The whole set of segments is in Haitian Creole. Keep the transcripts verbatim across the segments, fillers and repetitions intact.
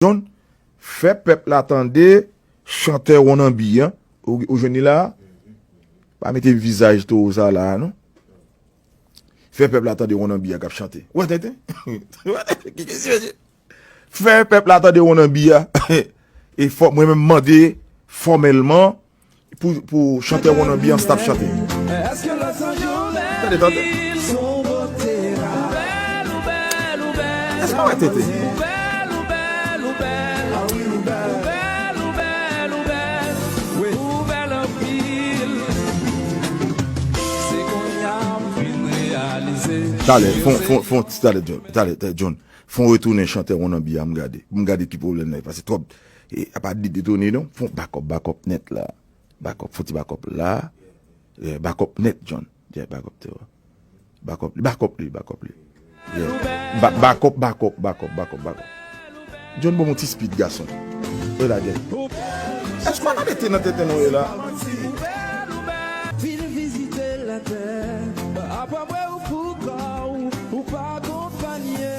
John, fè pèp la tande chantè Wonnanbi an. Ou, ou jwenn li la? Pa mete vizaj towo sa la, non. Fè pèp la tande Wonnanbi a k ap chante. Ou wè tenten? Ou wè tenten? Ki, ki, ki, ki, fè pèp la tande Wonnanbi a. E fò, mwen menm mande fòmèlman pou, pou chantè Wonnanbi an stop chante. Tande, tande. Èske w wè tenten? Talè, fon, fon, fon, talè, John, talè, talè, John. Fon retounen chantè Wonnanbi a, m gade. M gade ki pwoblèm nan ye, paske twòp, e, apa de detone non. Fon bakòp, bakòp nèt la. Bakòp, fon ti bakòp la. Yeah, bakòp nèt, John. Yeah, bakòp te wa. Bakòp li, bakòp li, bakòp li. Yeah. Ba-, bakòp, bakòp, bakòp, bakòp, bakòp. John, bon, bon ti speed, gason. E la, John. Èske w ap mete nan tenten nou ye la? Vin vizite latè, apa mwen ou pou kò w, ou pa konpanye.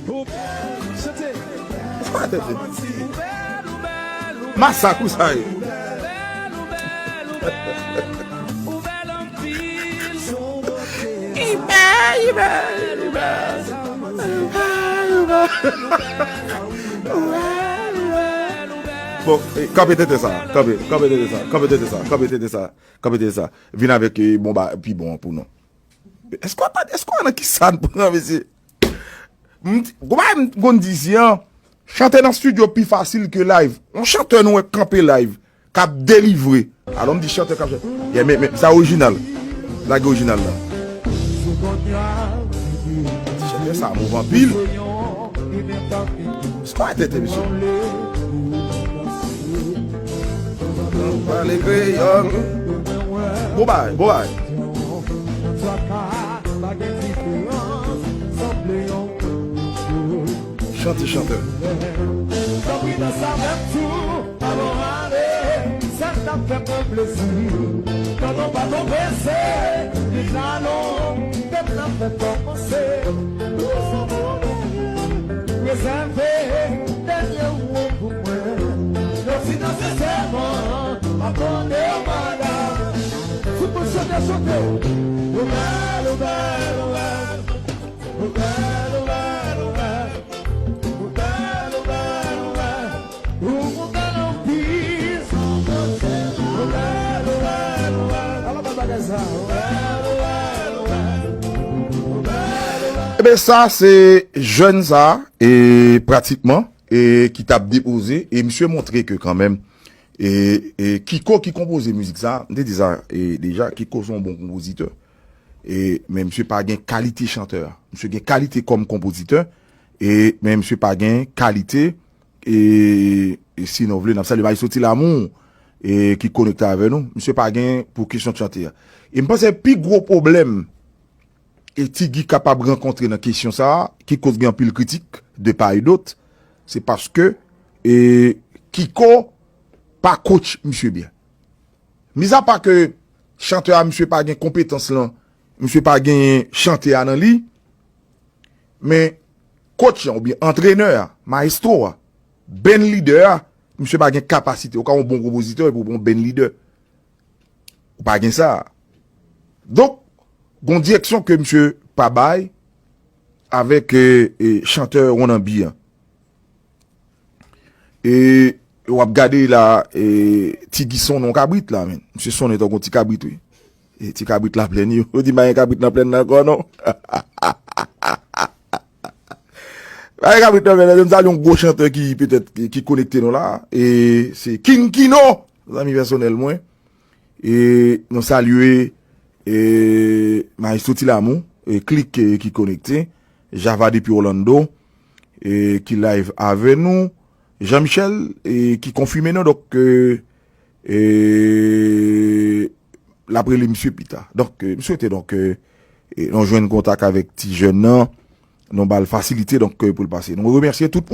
Ou bèl, chante. Sa tete. Masak ou sa ye. Bon, eh, kanpe tenten sa, kanpe, kanpe tenten sa, kanpe tenten sa, kanpe tenten sa, kanpe tenten sa. Vin avèk, eh, bon, ba, pi bon an pou nou. Èske w pa, èske w nan ki sa n pran, mesye? M di, gwo bagay m konn di isi an, chante nan studio pi fasil ke live. Yon chantè nou wè kanpe live, k ap delivre. Alò m di chantè k ap chante. Yeah, men, men, sa orijinal. Lage orijinal la. Chantè sa move anpil. Sa tete, mesye. Pale kreyòl. Bon bagay, bon bagay. Chante, chantè. Tanpri danse avè m tou, alò ale, sa k ap fè mwen plezi. Tan nou pa twò prese, vin alon, fèt la fèk kòmanse. Rezève dènye ou an pou mwen. Lè w fin danse sèlman, m ap tande w, madanm. Tout moun chante, chante. Ou bèl, ou bèl, ou bèl. Ou bèl, ou bèl, ou bèl. Ou bèl, ou bèl, ou bèl. Ou bèl anpil. Ou bèl, ou bèl, ou bèl. Alò, bèl bagay sa. Ou bèl, ou bèl, ou bèl. Ou bèl, ou bèl. Ebe, sa, se jèn sa, e pratikman, e ki t ap depoze, e misye montre ke kanmenm, e, e Kiko ki konpoze mizik sa, m te di sa, e deja, Kiko se yon bon konpozitè. E, men misye pa gen kalite chantè a. Misye gen kalite kòm konpozitè, e, men misye pa gen kalite, e, e sinon w vle, n ap salye Maestro Ti Lamour, e, ki konekte avè nou. Misye pa gen pou kesyon chante a. E m panse pi gwo pwoblèm, e Ti Guy kapab rankontre nan kesyon sa a, ki koz gen anpil kritik, de part et d'autre, se paske, e, Kiko pa coach misye byen. Mizapa ke chantè a, misye pa gen konpetans lan, misye pa gen chante a nan li, men coach lan oubyen antrenè a, maestro a, band leader a, misye pa gen kapasite. Ou ka yon bon konpozitè epi w pa yon band leader. Ou pa gen sa. Donk, gon direksyon ke misye pa bay avèk, e, e, chantè Wonnanbi an. E w ap gade la, e, Ti Guy sonnen yon kabrit la, men. Misye sonnen tankou yon ti kabrit, wi. E ti kabrit laplèn yo. Yo di m pa gen kabrit nan plèn nan ankò, non. Pa gen kabrit nan plèn nan. M salye yon gwo chantè ki petèt ki, ki konekte nou la. E se King Kino, zanmi pèsonèl mwen. E nou salye, e, Maestro Ti Lamour, e Klik, e, ki konekte, Java depi Orlando, e, ki live avè nou, Jean Michel, e, ki konfime nou, donk, e, e, l ap rele misye pita. Donk, e, m swete, donk, e, e, nou jwenn kontak avèk ti jèn nan, nou ba l fasilite, donk, e, pou l pase. Nou remèsye tout moun.